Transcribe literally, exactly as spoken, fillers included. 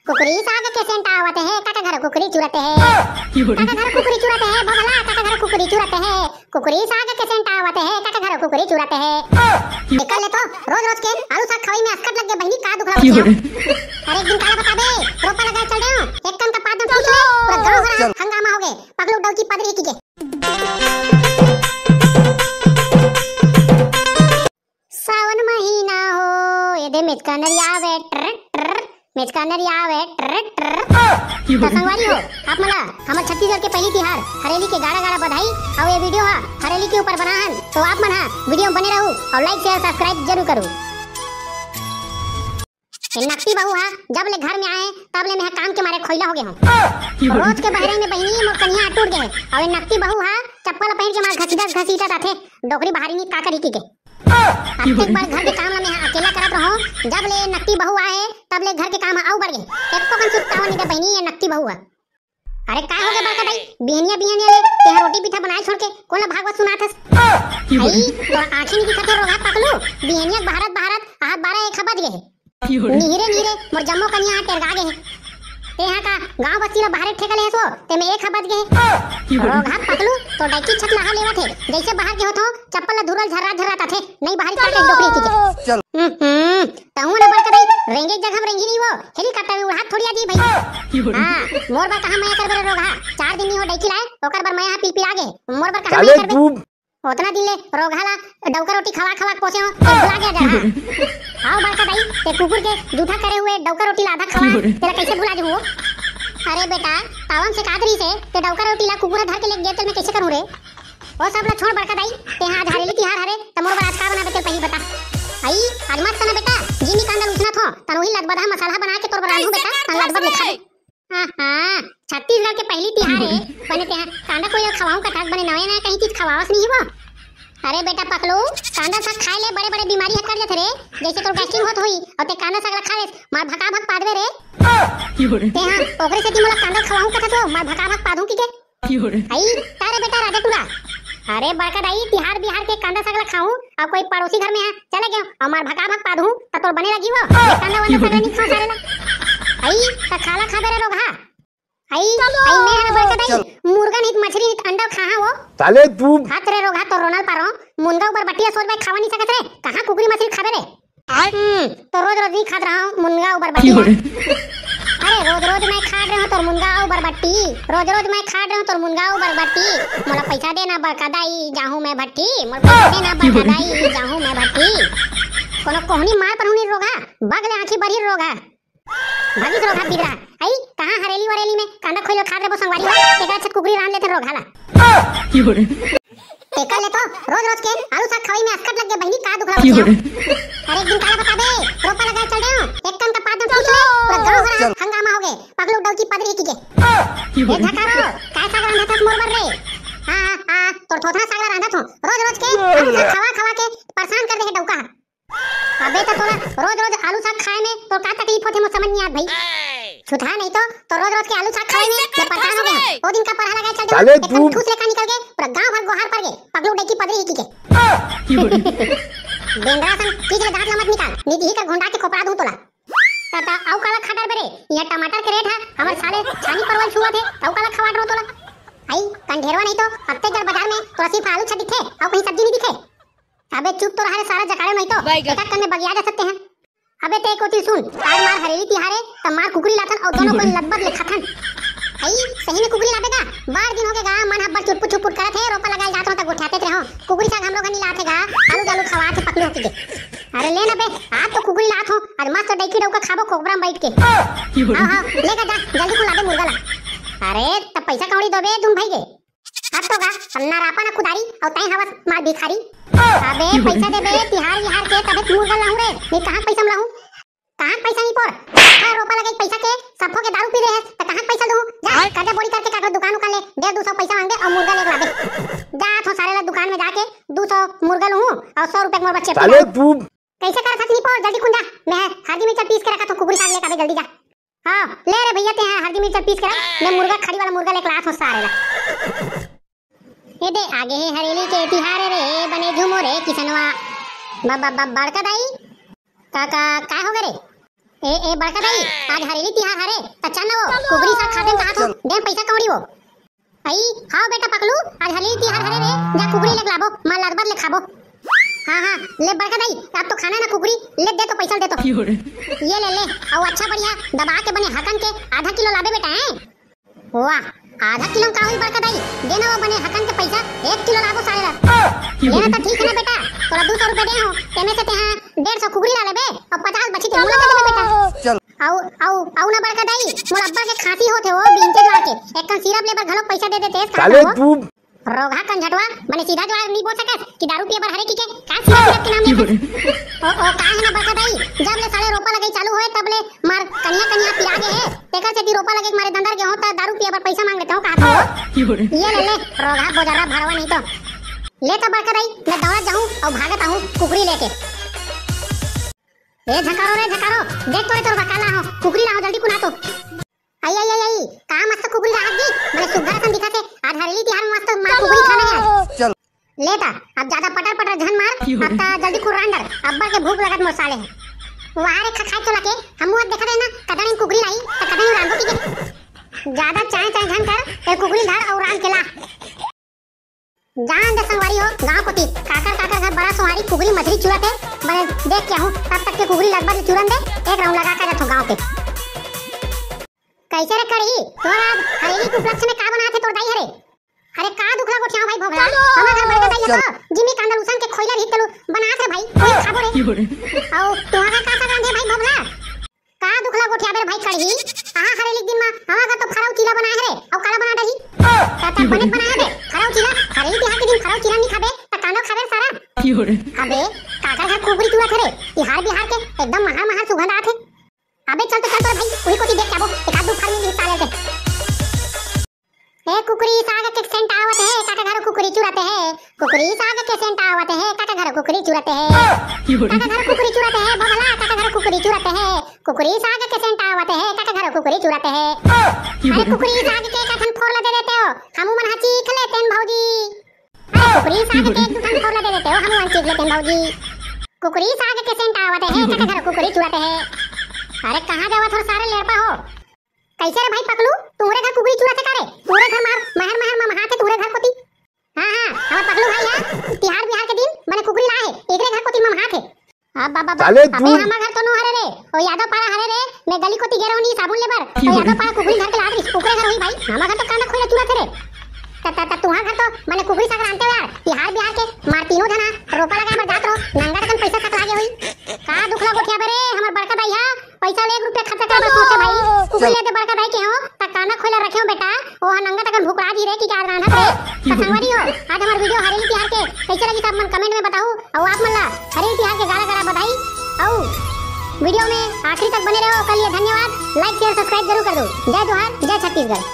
कुकरी साग के सेंट आवत हे, काका घर कुकरी चुरत हे। काका घर कुकरी चुरत हे, बबला काका घर कुकरी चुरत हे। कुकरी साग के सेंट आवत हे, काका घर कुकरी चुरत हे। एकर ले तो रोज रोज के आलू साग खवई में असकट लग गे बहिनी, का दुख लगत हे। अरे एक दिन काला बताबे, रोपा लगाए चल रहे हो, एक कन का पात में पूछ ले, पूरा गांव भर हंगामा हो गे, पगलू डौकी पदरी की के। सावन महीना हो, एदे मेचका नरियावे, ट्र, ट्र, मेचका नरियावे, ट्र, ट्र। त संगवारी हो, आप मन ला हमर छत्तीसगढ़ के पहली तिहार हरेली के गाड़ा गाड़ा बधाई। अउ ये वीडियो हा हरेली के ऊपर बना हन, तो आप मन हा वीडियो में बने रहू अउ like, share, subscribe जरूर करू। ये नकटी बहू हा जब ले घर में आए, तब ले मैं काम के मारे खोइला हो गे हूँ। रोज के बहरे में बहिनी मोर कनिहा टूट गए, अउ ये नकटी बहू हा चप्पल पहन के मार घसीटत घसीटत आथे, डोकरी बहारी नी का करी की के। अब तक बार घर के काम ला मैं अकेला करत रहूं, जब ले नकटी बहू आए, तब ले घर के काम अउ बढ़ गए। एको कन सुस्तावा नहीं दे बहिनी, ये नकटी बहू है। अरे का हो गया बड़का दाई, बिहनिया बिहनिया ले तेहा रोटी पीठा बनाए छोड़ के कोन ला भागवत सुनात हस? आई, तोर आँखी नहीं दिखत हे रोगहा पकलू, बिहनिया बहारत बहारत आहत बारह एक बज गए। निहिरे निहिरे मोर जम्मो कनिया हा टेरगा गे हे। तेहा का गांव बस्ती ला बाहरे ठेका ले हसो, ते में एक बज गे हे। रोगहा पकलू, तो डैकी छत लहा लेवत हे, जैसे बाहर के होत हो, चप्पल ला धुरल झर्रा झर्रा ताथे, नहीं बाहर का के डोकरी की के। चल। हम्म, तहु ना बड़का दाई, रेंगे जगह में रेंगी नहीं वो, helicopter में उड़ात थोड़ी आजी भाई। हाँ, मोर बर कहाँ मया करबे रे रोगहा, चार दिन नहीं हो डैकी लाए, ओकर बर मया हा पिलपिला गे, मोर बर कहाँ मया करबे? ओतना दिन ले रोगहा ला डौका रोटी खवा खवा के पोसे हो, ते भुला गया जरा। आओ बड़का दाई, ते कुकुर के जूठा करे हुए डौका रोटी ला आधा खवा, तेला कैसे भुला जहूं? अरे बेटा, तावन से कात रही से, ते डौका रोटी ला कुकुर धर के ले गया, तेल में कैसे करूं रे? ओ सब ला छोड़ बड़का दाई, ते हाँ आज हरेली तिहार हरे, त मोर बर आज का बनाबे तेल पहली बता। आई, आज मस्त ना बेटा, जीनी कांदा लूसना थो, तन वही लदबदहा मसाला बना के तोर बर रांधू बेटा, तन लदबद ले खाबे। हाँ, हाँ, छत्तीसगढ़ के पहली तिहार हे, बने तेहा कांदा कोई ला खवाऊं कथस, बने नवे नवे कहीं चीज खवावस नहीं वो। अरे बेटा पकलू, कांदा साग खाए ले बड़े बड़े बीमारी ह कर जाथे रे, जैसे तोर gastric होत होई, अउ ते कांदा साग ला खा लेस, मार भका भक पादवे रे। तेहा ओकरे सेती मोला कांदा खवाऊं कथस वो, मार भका भक पादूं की के। आई, का रे बेटा राजा टूरा? अरे बड़का दाई, तिहार बिहार के कांदा साग ला खाऊं, अउ कोई पड़ोसी घर में हा चले गयो, अउ मार भका भक पादहूं, त तोर बने लगी वो। ये कांदा वांदा साग ला नहीं खाओ सारे ला। आई, त खाला खाबे रे रोगहा। आई, आई मैं हर बड़का दाई, मुर्गा नहीं, मछली नहीं, अंडा खा हा वो। साले तू। हाथ रे रोगहा, तोर रोनल पारो, मुनगा ऊपर बट्टी सोच भाई खावा नहीं सकत रे, कहाँ कुकरी मछली खाबे रे? हम्म, तो रोज रोज नहीं खात रहा हूँ मुनगा अउ बरबट्टी। अरे रोज रोज मैं खात रहा हूँ तोर मुनगा अउ बरबट्टी, रोज रोज मैं खात रहा हूँ तोर मुनगा अउ बरबट्टी। मोला पैसा देना बड़का दाई, जाहूँ मैं भट्टी, मोला पैसा देना बड़का दाई, जाहूँ मैं भट्टी। कोनो कोहनी मार पर हुनी रोगहा, बगले आँखी बरी रोगहा। भागिस रोगहा बिगड़ा। आई, कहाँ हरेली वरेली में कांदा खोइलो खात रे बो संगवारी हो, तेकर छत कुकरी रांध लेते रोगहा ला। एकर ले तो रोज रोज के आलू साग खवई में असकट लग गे बहिनी, का दुख लगत हे। अरे एक दिन काला बताबे, रोपा लगाए चल रहे हो, एक कन का पात में पूछ ले, पूरा गांव भर हंगामा हो गे, पगलू डौकी पदरी की के। ए झकारो, काय साग रांधत हस मोर बर रे? हाँ, हाँ, हाँ, तोर थोथना साग ला रांधत हो, रोज रोज के आलू साग खवा खवा के परेशान कर दे हे डौका। अबे त तोला रोज रोज आलू साग खाए में तोर का तकलीफ होथे, मोर समझ नहीं आत भाई। छुतहा नहीं तो, तो रोज रोज के आलू साग खाए में मैं परेशान हो गया। ओ दिन का पढ़ा लगा चल साले एक तू। ठूस लेखा निकल के पूरा गांव भर गोहार पर गए, पगलू डैकी पदरी ही की के। बेंदरा सन, पीछे दांत ला मत निकाल, निधि ही का घोंडा के खोपड़ा दूं तोला। ता, ता, आऊ काला खाटर बे रे, यहाँ टमाटर के रेट है, हमर साले छानी परवल छुआ थे, आऊ काला खवाट रो तोला। आई, कंढेरवा नहीं तो, अत्ते जड़ बाजार में तोरा सिर्फ आलू छा दिखे, आऊ कहीं सब्जी नहीं दिखे। अबे चुप तो रहा रे सारा जकाड़े नहीं तो, बैगन। एका कन में बगिया जा सकते हैं। अबे ते कोती सुन, आज मार हरेली तिहारे, तब मार कुकरी लाथन और दोनों कोई लदबद ले खाथन। आई, सही में कुकरी लाबे का? बार दिन हो गए गा, मन हब्बर चुरपुर चुरपुर करत है, रोपा लगाए जात रहो त गोठियाते रहो। कुकरी साग हम लोग नहीं लाथे गा, आलू जालू खवा थे पकलू होती के। अरे ले ना बे, आज तो कुकरी लात हो, आज मस्त डैकी डौका खाबो खोपरा में बैठ के। हाँ, हाँ, ले का जा, जल्दी को लाबे मुर्गा ला। अरे, तब पैसा कौड़ी दो बे तुम भाई के। अब तो गा, ना रापा ना कुदारी, अउ तैं हवस मार भिखारी। अबे, पैसा दे बे, तिहार विहार के, तबे मुर्गा लाहूं रे, नहीं कहाँ पैसा में लाहूं? कहाँ पैसा नहीं पोर? हाँ, रोपा लगे पैसा के, सफो के दारू पी रहे हैं, तो कहाँ पैसा दूं? जा, कर्जा बोरी करके काटो दुकान उकान ले, डेढ़ दो सौ पैसा मांगे और मुर्गा लेके लाबे। जा, थो सारे ला दुकान में जाके दो सौ मुर्गा लूं और सौ रुपए के मोर बच्चे साले तू। कैसे कर सकनी पोर, जल्दी कुंजा, मैं हल्दी मिर्चा पीस के रखा तो कुकुरी साग लेके आबे, जल्दी जा। हाँ, ले रे भैया, ते हाँ हल्दी मिर्चा पीस के रख, मैं मुर्गा खड़ी वाला मुर्गा लेके लात हूँ सारे ला। ए दे, आगे है हरेली के तिहार रे, बने झूमो रे किसनवा। ब-, ब-, ब-, बड़का दाई, का, का, का हो गए रे? ए, ए बड़का दाई, आज हरेली तिहार हरे, त चल न वो, कुकरी साग खाबे कहात हो, दे पइसा कौड़ी वो। अई, हाव बेटा पकलू, आज हरेली तिहार हरे रे, जा कुकरी लेके लाबो, मार लदबद ले खाबो। हाँ, हाँ, ले बड़का दाई, अब तो खाना ना कुकरी, ले दे तो पइसा दे तो। ये ले, ले, अउ अच्छा बढ़िया दबा के बने हकन के आधा किलो लाबे बेटा, हैं? वाह, आधा किलो का होई बड़का दाई, दे ना वो बने हकन के पइसा, एक किलो लाबो साले ला। ले ना त ठीक है ना बेटा, तोला दू सौ रुपया दे हो, तेमे से तेहा डेढ़ सौ कुकरी ला लेबे, अउ पचास बची ते मोला दे देबे बेटा। चल। अउ, अउ, अउ ना बड़का दाई, मोला अब्बड़ के खांसी होथे वो, बीनते जुआर के, एक कन सिरप ले बर घलोक पइसा दे देते, का साले हो? तू रोगहा कंझटवा, बने सीधा जुआर नहीं बोल सकस कि दारू पिए बर हरे की के, का सिरप सिरप के नाम लेथस? ओ, ओ, का है ना बड़का दाई, जब ले साले रोपा लगई चालू होए, तब ले मार कनिया कनिया पिरा गे हे, तेकर सेती रोपा लगे के मारे दंदर गे हो, त दारू पिए बर पइसा मांग लेते हो, कहा था वो? ये ले, ले, रोगहा बोजरा भरवा नहीं तो। ले त बड़का दाई, मैं दौड़त जाहूं अउ भागत आहूं कुकरी लेके। ए झकारो रे झकारो, देख तो रे तोर बकाला हो, कुकरी ला हो जल्दी कुना तो। आई, आई, आई, आई, का मस्त कुकरी राहत जी, बने सुग्घर असन दिखत हे, आज हरेली तिहार में मस्त मार कुकरी खाना है आज। चल। ले ता, अब ज्यादा पटर पटर झन मार, अब ता जल्दी कुर्रान डर, अब्बड़ के भूख लगत मोर साले है। वाह रे खखाए चला के, हमू आज देखत है ना, कदन इन कुकरी लाई, त कदन इन रांधो की के। ज्यादा चाय चाय झन कर, ते कुकरी धर अउ रांध के ला। जान दे संगवारी हो, गांव कोती काकर काकर घर बड़ा सोहारी कुकरी मछरी चुरत हे, बने देख के आहूं, तब तक के कुकरी लगभग चुरन दे, एक राउंड लगा के जाथो गांव के। कैसे रे कड़ही, तोर आज हरेली के उपलक्ष्य में का बनात हे तोर दाई हरे? अरे का दुखला गोठियाव भाई भोभला, हमर घर बड़का दाई हे तो जिमी कांदा लूसन के खोइला रही तेलू बनात रे भाई, कोई खाबो रे। अउ तुहार का का रांधे भाई भोभला? का दुखला गोठियाबे रे भाई कड़ही? आहा हरेली के दिन मा हमर घर तो फरऊ चीला बनाए हरे, अउ काला बना डही? त, त बने बनाए हरे, फरऊ चीला, हरेली तिहार के दिन फरऊ चीला नी खाबे, त कानो खाबे सारा? अबे, काकर घर कुकरी चुरत हरे, तिहार बिहार के एकदम महर महर सुगंध आथे। अबे चल तो चल तो रे भाई, उही कोती देख के आबो, एक आध दू फाड़ मिली साले के। ए कुकरी साग के सेंट आवत हे, काका घर कुकरी चुराते हे। कुकरी साग के सेंट आवत हे, काका घर कुकरी चुराते हे। काका घर कुकरी चुराते हे, भोभला, काका घर कुकरी चुराते हे। कुकरी साग के सेंट आवत हे, काका घर कुकरी चुराते हे। अरे कुकरी साग के एक ठन फोर ला दे देते हो, हमू मन हा चीख लेतेन भौजी। अरे कुकरी साग के एक दू ठन फोर ला दे देते हो, हमू मन चीख लेतेन भौजी। कुकरी साग के सेंट आवत हे, काका घर कुकरी चुराते हे। अरे कहाँ जावत हो सारे लेड़पा हो? कैसे रे भाई पकलू, तुहरे घर कुकरी चुराथे का रे? तुहरे घर मार महर महर मा महाथे तुहरे घर कोती। हाँ, हाँ, हमर पकलू भाई है, तिहार बिहार के दिन बने कुकरी ला हे, एकरे घर कोती मा महाथे। अब बाबा, साले अबे तू हमर घर तो नो हरे रे, ओ यादव पारा हरे रे, मैं गली कोती गे रहूं नी साबुन लेबर, तो यादव पारा कुकरी घर के लात रहिस, ओकरे घर होही भाई, हमर घर तो कांदा खोइला चुराथे रे। त, त, त तुहार घर तो बने कुकरी साग रांधते हो यार, तिहार बिहार के मार तीनों जना रोपा लगाए बर जात रहो, नंगा तकन पैसा सकला गे होही। का दुखला गोठियाबे रे, हमर बड़का दाई हा, पैसा ले एक रुपया खर्चा कर बस होथे भाई। कुकुर ले दे बड़का दाई के हो, त कांदा खोइला रखे हो बेटा, ओ हा नंगा तकन भुकरा जी रे कि का रांधत रे। त संगवारी हो, आज हमर वीडियो हरेली तिहार के कैसे लगी त आप मन कमेंट में बताओ, अउ आप मन ला हरेली तिहार के गाड़ा गाड़ा बधाई, अउ वीडियो में आखिरी तक बने रहो, ओकर लिए धन्यवाद। लाइक शेयर सब्सक्राइब जरूर कर दो। जय जोहार, जय छत्तीसगढ़।